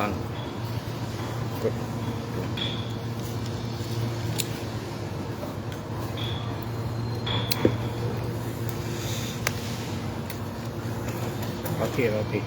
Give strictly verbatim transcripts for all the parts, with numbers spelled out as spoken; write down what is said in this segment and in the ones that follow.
嗯，good。OK，OK。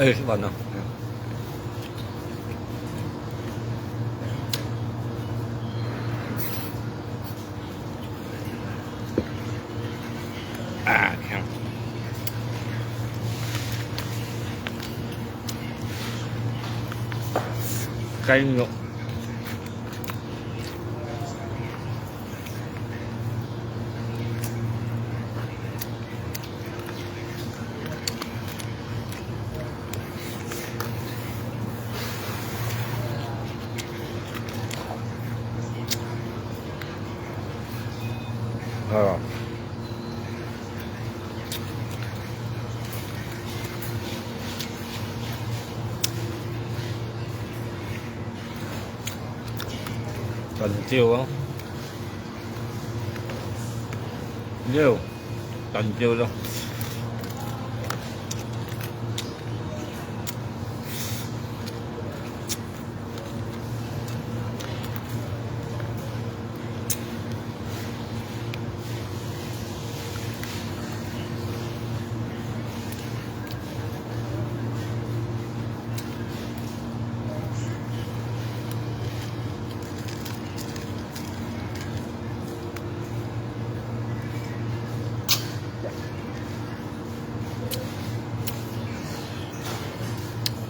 哎，完了。啊，香。鸡肉。 哦。蛋椒哦。有，蛋椒咯。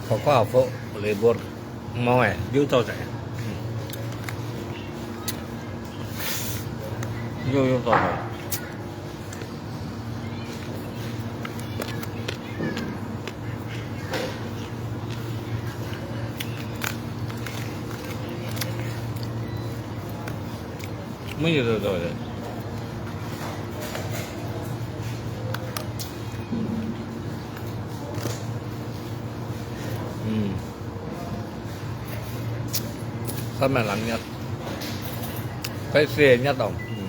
好看好福，labor，無誒，又做者。又，又做者。 乜有做到个。嗯。三百零一。該四个一檔。嗯。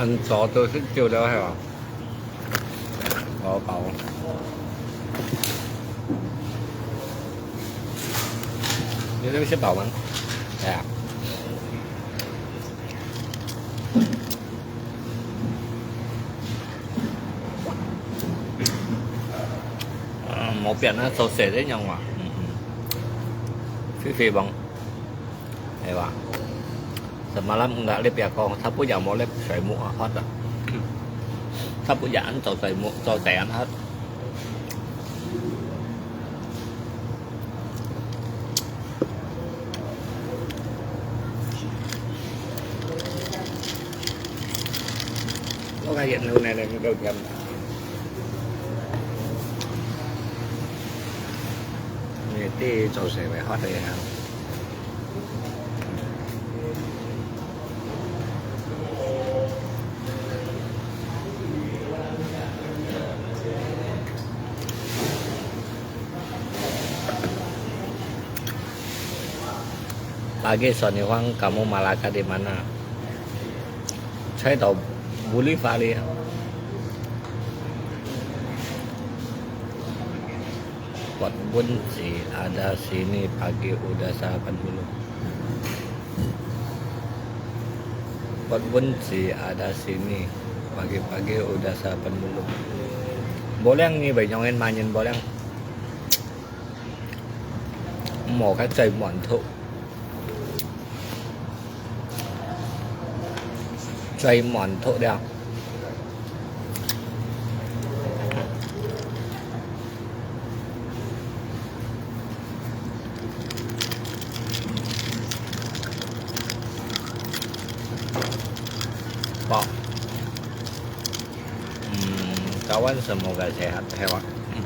恁早都食酒了係吧？ 好飽。你這邊食飽嗎？哎呀。嗯，無變啊，做事一樣嘛。嗯，嗯。肥肥胖。 係吧？Semalam enggak lihat ya, kau sapu ya mau lihat selimut apa dah. 啊，不然做細無，做細人客。我个煙霧呢，能夠甜。你第一做細个好个呀。 Pagi Sonihuang, kamu Malaka di mana? Saya tahu Boulevard ya. Pot Bunci ada sini pagi udah sarapan belum? Pot Bunci ada sini pagi-pagi udah sarapan belum? Boleh ni, Bang Yong En, main boleh. Mò cái trời muộn thôi. Trời muộn thôi đeo. Wow. Hmm, kawan semoga sehat hewan. Hmm.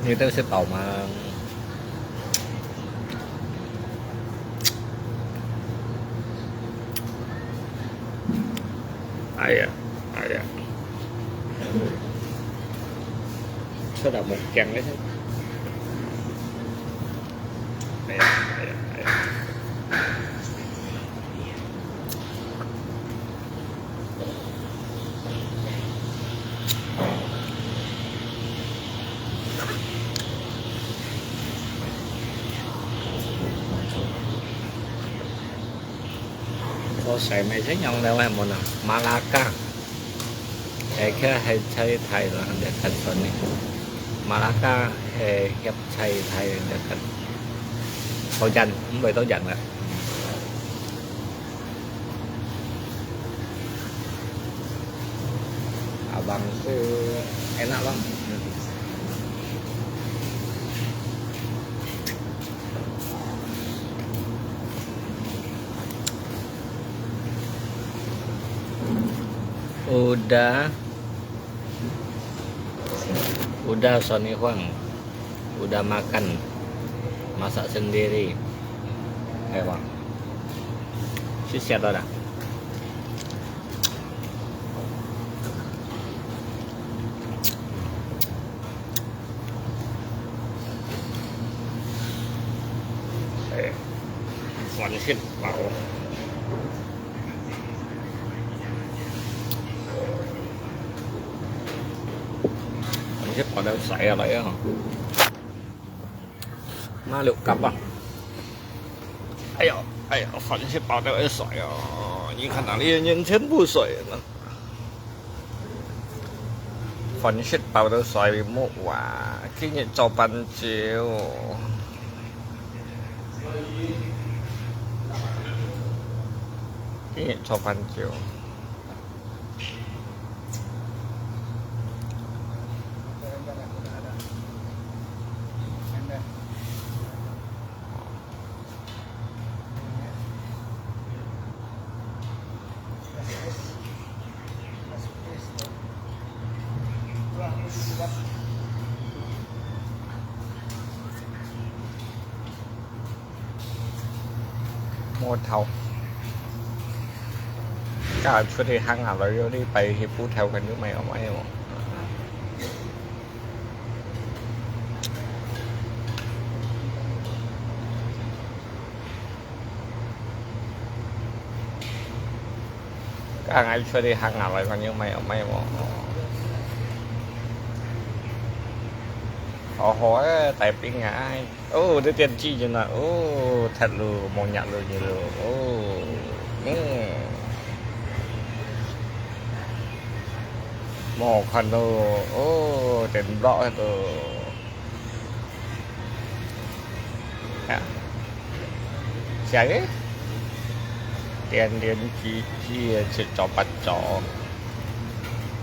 Ngiu tau sip pau mang. Ai ya, ai ya. Sao đau một chén đấy thế? Ai ya, ai ya, ai ya. Có xài mày thấy nhông đâu em muốn à? Malaka. Hay kia hay chạy Thái Lan để cắt son đi. Malaka hay hiệp chạy Thái để cắt. Tàu dần, không phải tàu dần nữa. Abang tu enak bang. Udah, udah Sonihuang, udah makan, masak sendiri. Hewan. Sisiat ada. Ê, phần xếp bảo. Phần xếp bảo đâu xài ở đây á. Má lục cặp à. Ai yo, ai yo，粉色包都會水哦！你看那裡的人全部水了。粉色包都水木啊，今日做粄條。今日做粄條。 無頭。今日出去行下來，有禮拜去補頭，看有無有無有。 今日出去行下來，看有無有無有。好好个，大兵啊！ 哦，這電鋸真啊，哦，踢咯，無力咯，你咯，哦，嗯。無看到，哦，電腦該度。啊，寫个，點點滴滴个七早八早，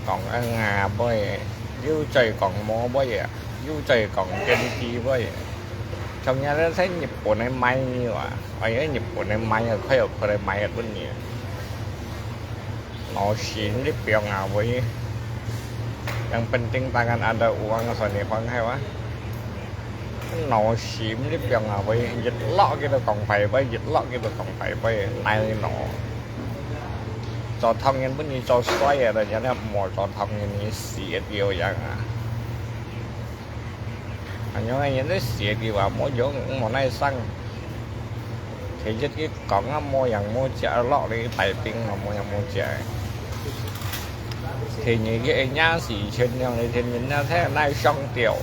講恩啊妹，又再講無妹啊，又再講電梯妹。昨日咧在日本个買啊，哎呀，日本个買啊，快要過來買啊，本呢。 Nasi ini piang away. Yang penting tangan ada uang, soni huang hai wa. Nasi ini piang away. Yit lok gitu kong pai pai, yit lok gitu kong pai pai. Nai no. Cho thong yen pun ni cho suai ya, da ya na mo cho thong yen ni si et yo yang a. Anh nói anh nói xịt đi và mua giống mua nai xăng. Thì chết cái con á, mua yang mua chả lọ đi tài tiếng mà mua yang mua chả. Thì như cái nhà sĩ trên nhau đi thì mình nó thế nai song tiểu.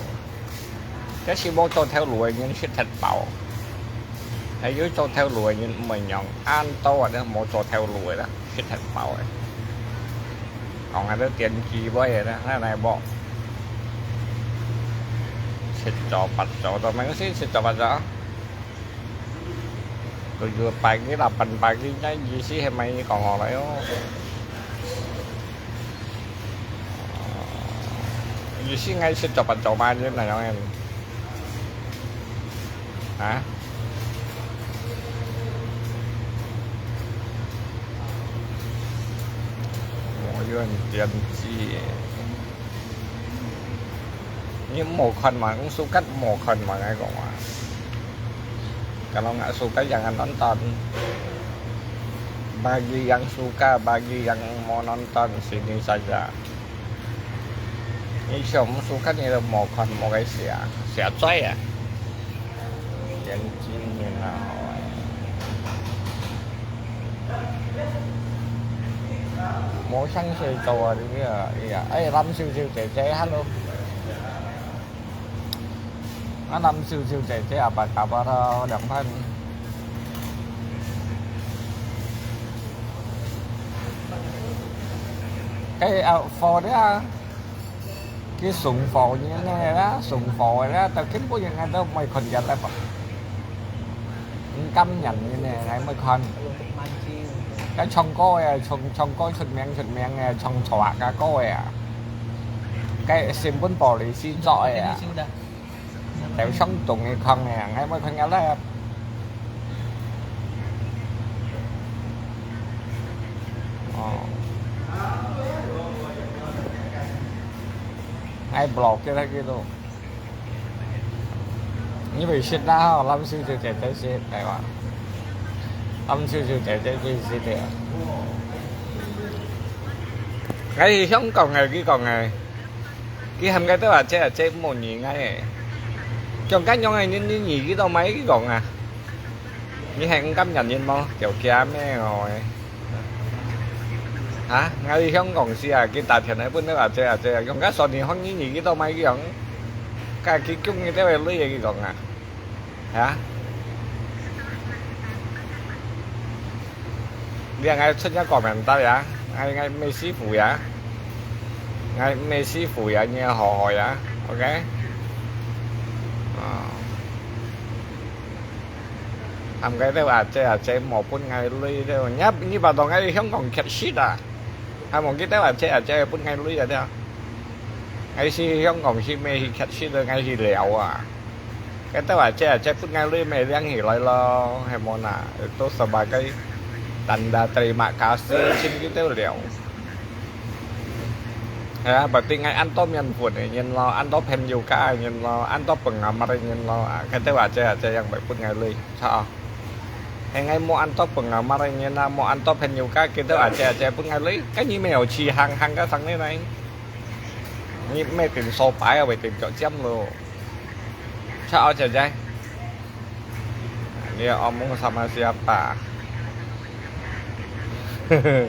Cái sĩ mua cho theo lùi nhưng sẽ thật bảo. Hay dưới cho theo lùi nhưng mà nhọn an tô à, mua cho theo lùi đó. Chết thật bảo ấy. Còn ai đó tiền chi bơi vậy đó, nó này bộ. Xịt cho bạch cho tao mang xí, xịt cho bạch cho. Tụi vừa bài cái là bánh bài cái nhá, gì xí hay mày còn ngồi lại ô. Gì xí ngay xịt cho bạch cho mà như này em. Hả? Ngồi vô anh tiền chi. Ni mò khăn mà, cũng su cắt mò khăn mà ngay còn mà. Kalau nggak suka jangan nonton. Bagi yang suka, bagi yang mau nonton sini saja. Ni siapa suka ni lo mò khăn mò cái xia, xia choi à. Yang jin ni na. Mò sang sui cho à, đi à. Iya, eh, Lâm Siu Siu姐姐，hello。 啊，林小小姐姐啊，八九八啊，兩份。哎，啊，貨了啊，佢送貨人个啦，送貨个啦，但根本人家都毋會看見了吧？毋敢人个呢，還毋會看。該唱歌个，唱，唱歌出名出名个，唱錯个歌个啊。該新聞報紙先做个啊。 有相同个腔个，𠊎無看見啦。哦。𠊎block佢啦，佢都。你會識啦吼，林小小姐姐識，係嘛？林小小姐姐最識个。𠊎係香港个，佢講个。 佢喊該兜阿姐阿姐無理𠊎誒。講該樣个人，你，你耳機到買佢講啊？你係毋敢認人無？條街咩哦誒！啊，𠊎去香港時啊，佢打電話分該阿姐阿姐啊，講該少年行你耳機到買佢講，該佢供佢兜个鐳誒佢講啊。 係啊。你係𠊎出一個名單呀，𠊎，𠊎毋係師傅呀，𠊎毋係師傅呀，你係好好呀，OK？哦。喊該兜阿姐阿姐莫分𠊎鐳兜，你，你把當𠊎香港缺失啊？還望佢兜阿姐阿姐分𠊎鐳啊兜。𠊎去香港時毋係去缺失啊，𠊎去尞啊。 該兜阿姐阿姐分𠊎鐳乜領起來咯，係無哪？Itu sebagai tanda terima kasih，請佢兜尞。係啊，berarti𠊎恁多緣分个人咯，恁多朋友家个人咯，恁多penggemar个人咯，啊，該兜阿姐阿姐樣會分𠊎鐳，著啊。係𠊎無恁多penggemar个人啊，無恁多朋友家，該兜阿姐阿姐分𠊎鐳，該你乜有去行行个生理呢？你乜定手擺啊，會定腳尖咯。 Chào姐姐。你要 ngomong sama siapa？嗯，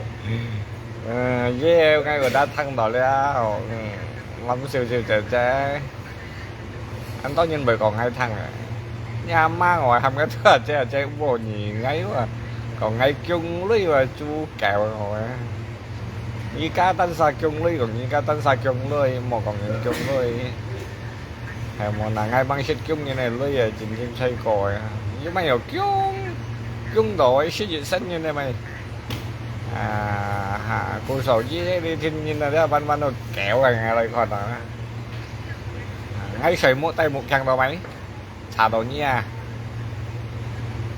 耶，𠊎有得聽到了。嗯，林小小姐姐，恁多人會講𠊎聽啊。你阿媽我喊𠊎做姐姐，無理𠊎話，講𠊎窮鐳話，豬狗我啊。而家單儕降鐳，講而家單儕降鐳，莫講人降鐳。係無，那𠊎吂識降人个鐳啊，真正衰過啊！又乜有降，降到个十一生人个咩？啊哈，故所以呢，你天天啊，這慢慢都搞啊，𠊎來看啊。𠊎睡目戴目鏡到未？ 查到你啊？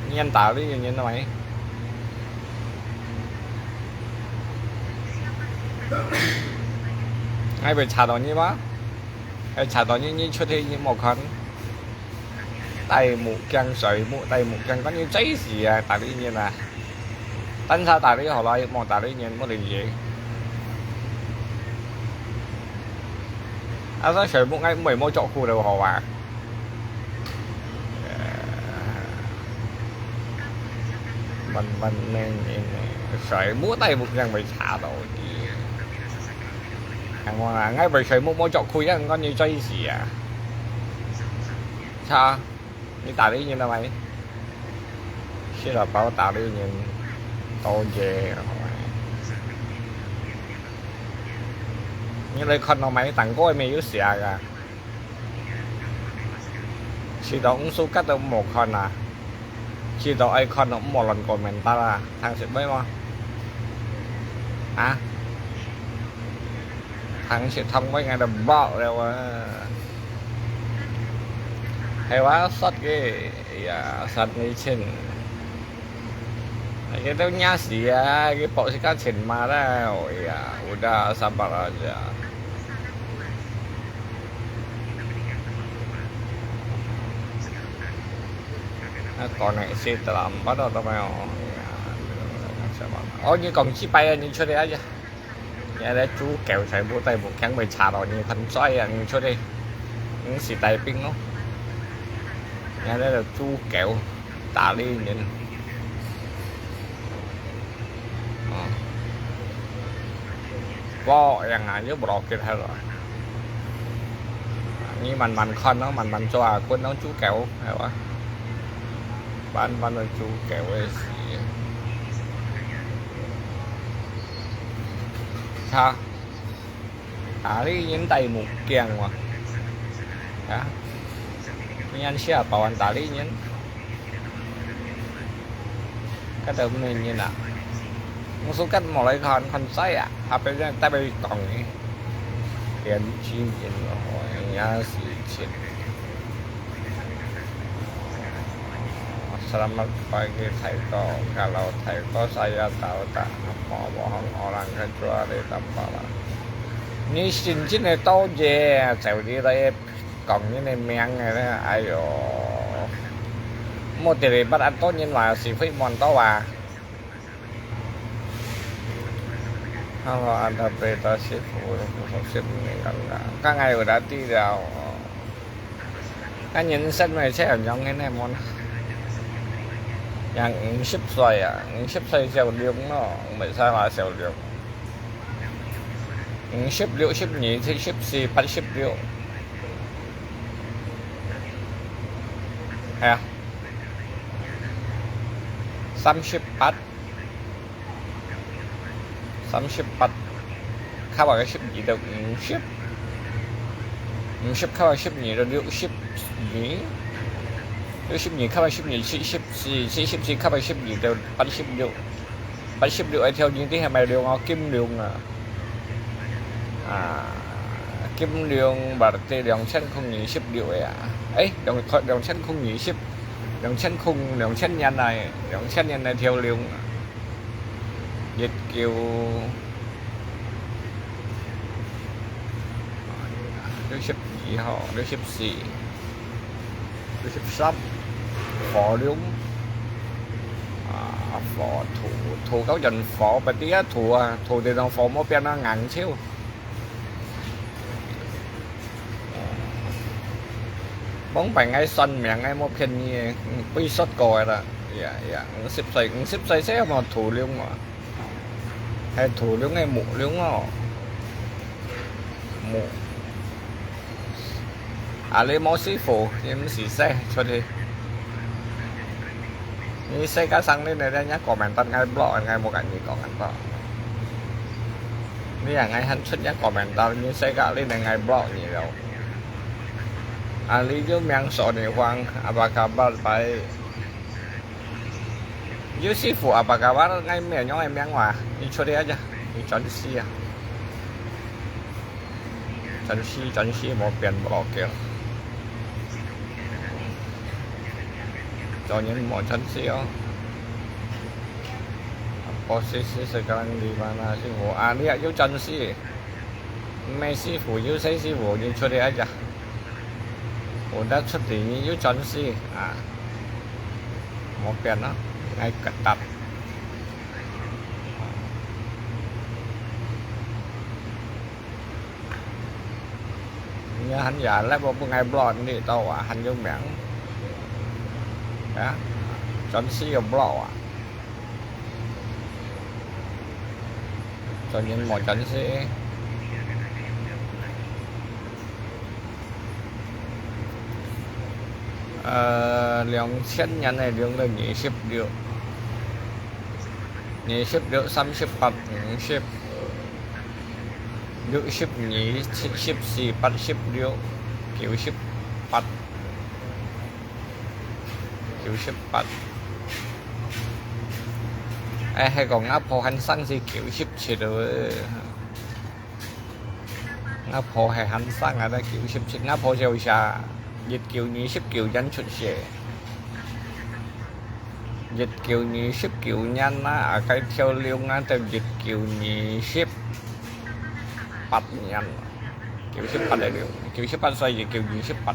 你打理人到未？𠊎會查到你嗎？愛查到你，你出去你莫看。戴目鏡睡目，戴目鏡，看你最死啊，打理人啊！單儕打理好了，莫打理人，莫理佢。啊，該睡目，𠊎毋會無著褲了，好吧？ 慢慢呢，睡目戴目鏡會查到你。係無啦，𠊎會睡目無著褲，因為你最死啊！查，你打理人了未？食了飽打理人，多謝。你來看到未？蛋糕還沒有寫啊？ 試著毋suka都莫看啊，試著愛看都莫亂comment啊，聽識無？啊？聽識聽無，𠊎都block了啊。係話，short个，哎呀，short你錢。 Kita punya sia, kita pok sika chin marah, oh ya, udah sabar aja. Koneksi terlambat atau apa ya? Oh, 你講幾擺啊？你出去啊？ 你這豬狗全部都無驚會查到你，很衰啊！你出去，你死大兵咯！你這豬狗打理人，哦，哇，樣啊，又無落去係咯。你慢慢看咯，慢慢做啊，滾咯，豬狗，係吧？慢慢的豬狗會死。 查，打理人戴目鏡哇！啊，你恁寫保安打理人？該都毋係人啊！我說該無來看，看衰啊！後背人特別講你，天津人哦，也是錢。 Selamat pagi Taiko. Kalau Taiko saya tahu tak apa bohong orang kecuali tampala. 你真正个多謝，就你來講你个名个咧，哎喲，莫得了，捌恁多人話是非問到啊。 Hello, ada berita sih, sepuluh sepuluh meninggal. Kang ayo dati daw. Kan nhân sinh này sẽ ở trong cái này món. Yang 五十歲啊，五十歲小龍咯，毋使話小龍。五十、六十二、七十四、八十六。係啊。三十八。 三十八，扣下个十二就五十，五十扣下十二就六十二，六十二扣下十二七十四，七十四扣下十二就八十六，八十六个條件底下買龍哦，金龍啊，啊，金龍berarti兩千空二十六个啊，誒，兩，兩千空二十，兩千空，兩千年來，兩千年來條龍啊。 一九六十二號、六十四、六十三，火龍，啊，火，土，土高人火，berarti啊，土啊，土地上火無變啊，硬超。 往擺𠊎算命，𠊎無騙你个，嗯，被說過个啦。呀，呀，五十歲，五十歲這無土龍嘛？係土龍个木龍哦。木。啊，你無師傅，你毋使寫出去。你寫个生日呢，人家comment𠊎block，𠊎無跟你講恁多。你啊，𠊎還出一個名單，你世界你能𠊎block你了。啊，你有名說你慌，apa kabar baik？有師傅，apa kabar？𠊎名，用个名話，你出來啊，你轉世啊。轉世，轉世，無變無叫。做人無轉世哦。Posisi sekarang di mana，師傅？啊，你啊，有轉世。 毋係師傅，有細師傅，你出來啊？有得出地獄轉世啊！無變咯，𠊎个答。你還也來，𠊎分𠊎block你到啊，還有名啊？轉世又block啊？ 做人無轉世。呃，兩千年个零到二十六，二十六、三十八、五十、六十二、七十四、八十六、九十八。 九十八。哎，係講吾婆還生時九十七哦。吾婆係還生啊，該九十七。吾婆就係一九二十九年出世。一九二十九年啊，啊，該條龍啊，到一九二十八年。 九十八个了，九十八歲，一九二十八。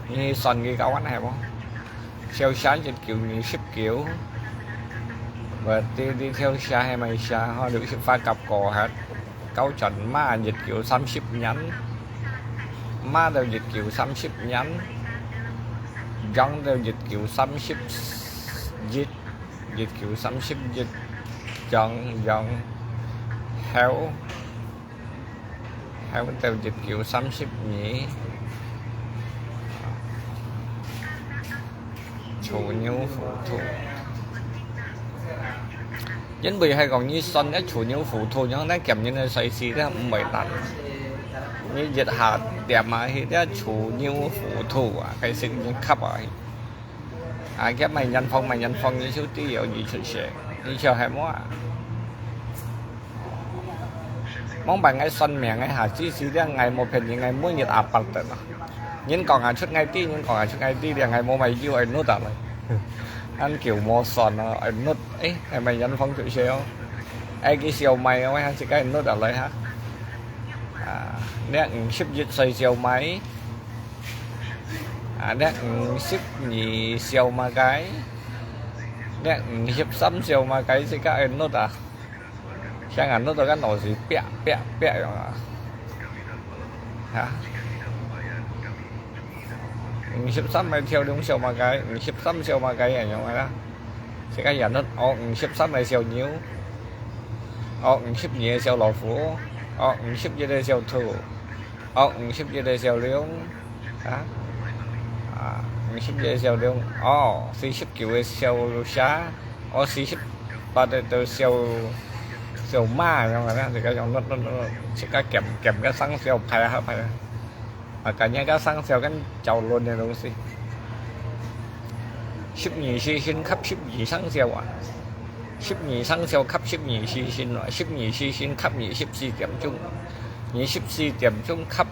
你算佢高安係無？小寫一九二十九，berarti你條寫係咪寫吼，六十八甲過下，高轉嘛一九三十年，嘛到一九三十年，降到一九三十一，一九三十一，降，降，後。 後到一九三十二，處女、虎兔。因為係講你算个處女、虎兔，樣呢，今年个歲數咧毋會難。你一下點啊，去个處女、虎兔啊，該時你級啊，去。 啊，佢買人房，買人房，你就知有你出世，你就係無啊？望擺𠊎算命个哈，只是這𠊎無騙你，𠊎每日阿伯等啊。人講啊出𠊎知，人講啊出𠊎知，這𠊎無買有愛nut啊來。恁久無算咯，愛nut，誒，係買人房出世哦。誒，佢小買哦，還自家nut啊來哈。啊，你五十一歲小買。 啊，你五十二小麼个？你五十三小麼个？自家愛nut啊？像啊，nut到該腦屎啪啪啪樣啊！哈？五十三个條龍小麼个？五十三小麼个樣樣啊？自家也nut，哦，五十三个小牛，哦，五十二个小老虎，哦，五十一个小兔，哦，五十一个小龍。 啊？啊，五十一个小龍，哦，四十九个小蛇，哦，四十八个都小，小馬，樣啊，自家用，自家減，減个生肖排啊，排啊。啊，感覺个生肖跟找輪个東西。十二時辰合十二生肖啊，十二生肖合十二時辰啊，十二時辰合二十四點鐘，二十四點鐘合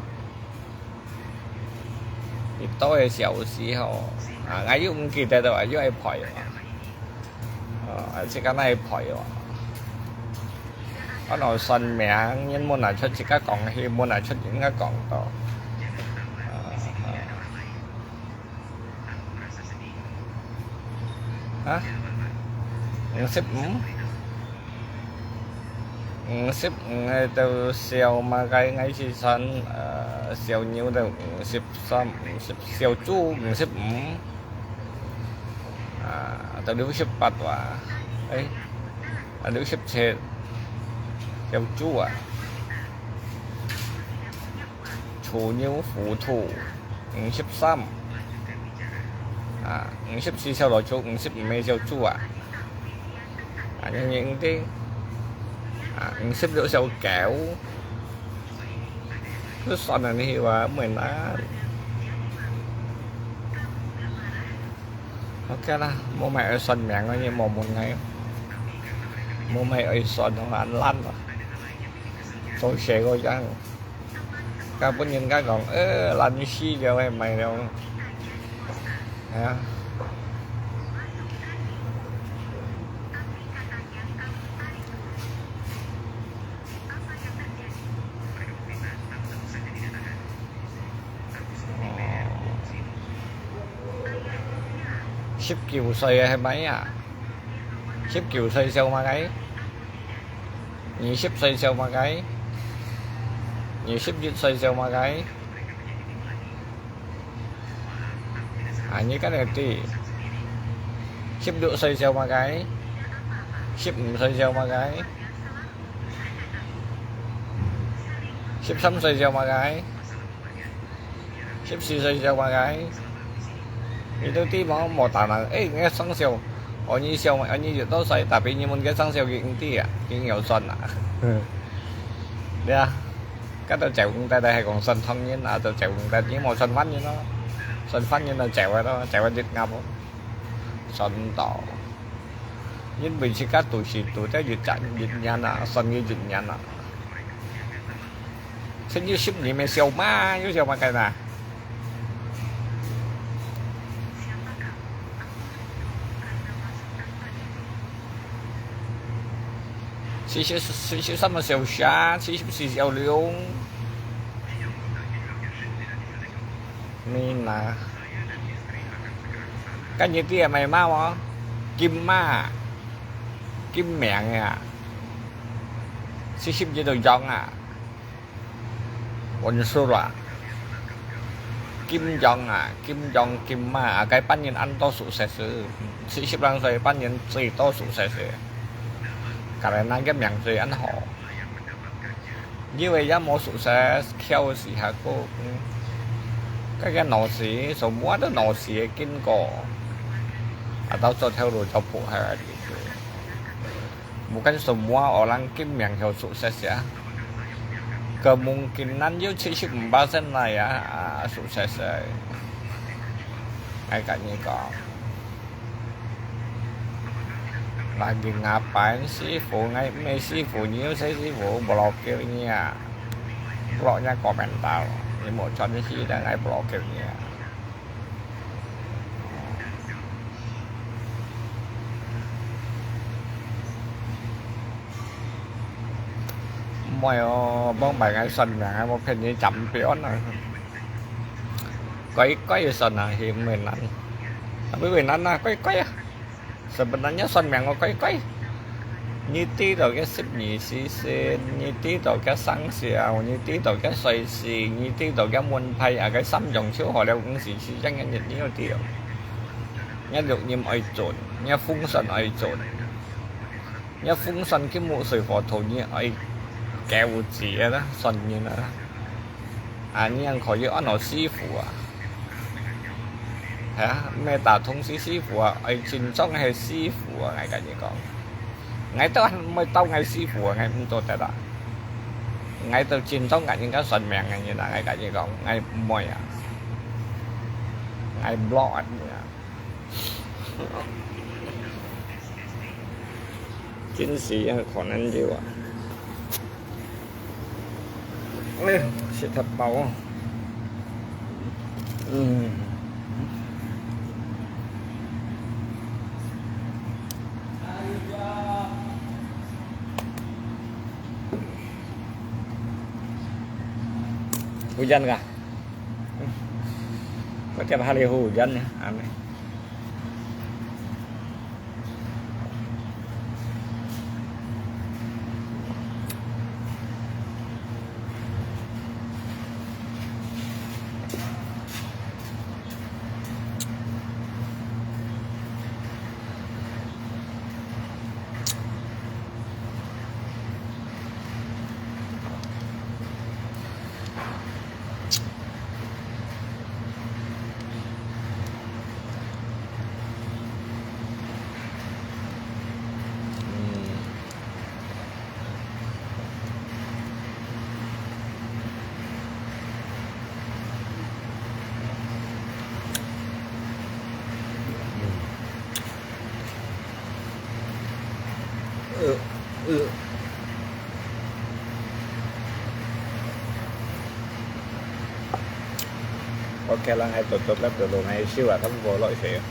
幾多个小時吼？啊，𠊎又毋記得了，又愛排啊。啊，自家愛排啊。啊，𠊎算命，人問啊出自家講，佢問啊出人家講到。啊，啊。啊？五十五？ 五十五个都小麼个，𠊎試算，呃，小牛都五十三、五十，小豬五十五，啊，都六十八哇，誒，啊，六十七，小豬啊。 處女、虎兔，五十三。啊，五十四小老鼠，五十五个小豬啊。啊，你認得？啊，五十六小狗，佢算啊，你話毋會難。OK啦，無買愛算命个，你無問題。無買愛算，同人懶啊。做事个樣，甲分人家講，呃，懶死了，買了。係啊。 十九歲个係麼个啊？十九歲笑麼个？二十歲笑麼个？二十一歲笑麼个？啊，你敢會知？十六歲笑麼个？十五歲笑麼个？ 十三歲笑麼个？十四歲笑麼个？你都知無？無打人，誒，你个生肖，哦，你笑，哦，你幾多歲？Tapi你問个生肖，佢毋知啊，佢有算啊。對啊，該都照顧大大係講算唐人啊，就照顧大，你無算番人咯，算番人就照个咯，照个日鴨咯，算到。 因為自家都係都在一隻一年啊，算个一年啊。成一十年个笑嘛，有笑麼个啦？四十，四十三个笑蝦，四十四笑龍。你那，跟你爹買貓啊？金馬。 金命啊，四十一度羊啊，unsur啊，金羊啊，金羊金馬啊，該班人恁多sukses，四十零歲班人最多sukses，karena个命最恁好。 因為也無sukses，徛死下个，嗯，該个腦死，semua都腦死个經過，啊，到最後路就破壞了。Bukan semua orang金命有sukses ya，kemungkinan有七十五persen啦呀，啊，sukses个。𠊎跟你講。 Lagi ngapain師傅？𠊎毋係師傅，你又係師傅，block佢啊！Block佢komentar，你無專心，𠊎block佢啊！毋係哦，幫埋𠊎算命，𠊎無騙你，champion啊！乖乖算啊，係毋會難，毋會難啊，乖乖啊！ Sebenarnya算命个乖乖，你知道个十二時辰，你知道个生肖，你知道个歲時，你知道个門派，啊，該三樣就好了，五時時辰个日你要知道。你錄音愛準，你風扇愛準，你風扇金木水火土你愛夠仔个啦，算命啊。 啊，你還可以安到師傅啊？係啊，毋係打通師師傅啊，愛正宗个師傅啊，𠊎跟你講。𠊎都還毋會到𠊎師傅啊，𠊎毋做得啊。𠊎都正宗个人家算命个人啊，𠊎跟你講，𠊎毋會啊。𠊎block你啊！ 真係啊，可能有啊。哎呀，食忒飽啊。嗯。Hujan kah? Kok tiap hari hujan ya, aneh. 呃，呃。OK，人還做做得做落來，手啊，咁無落去。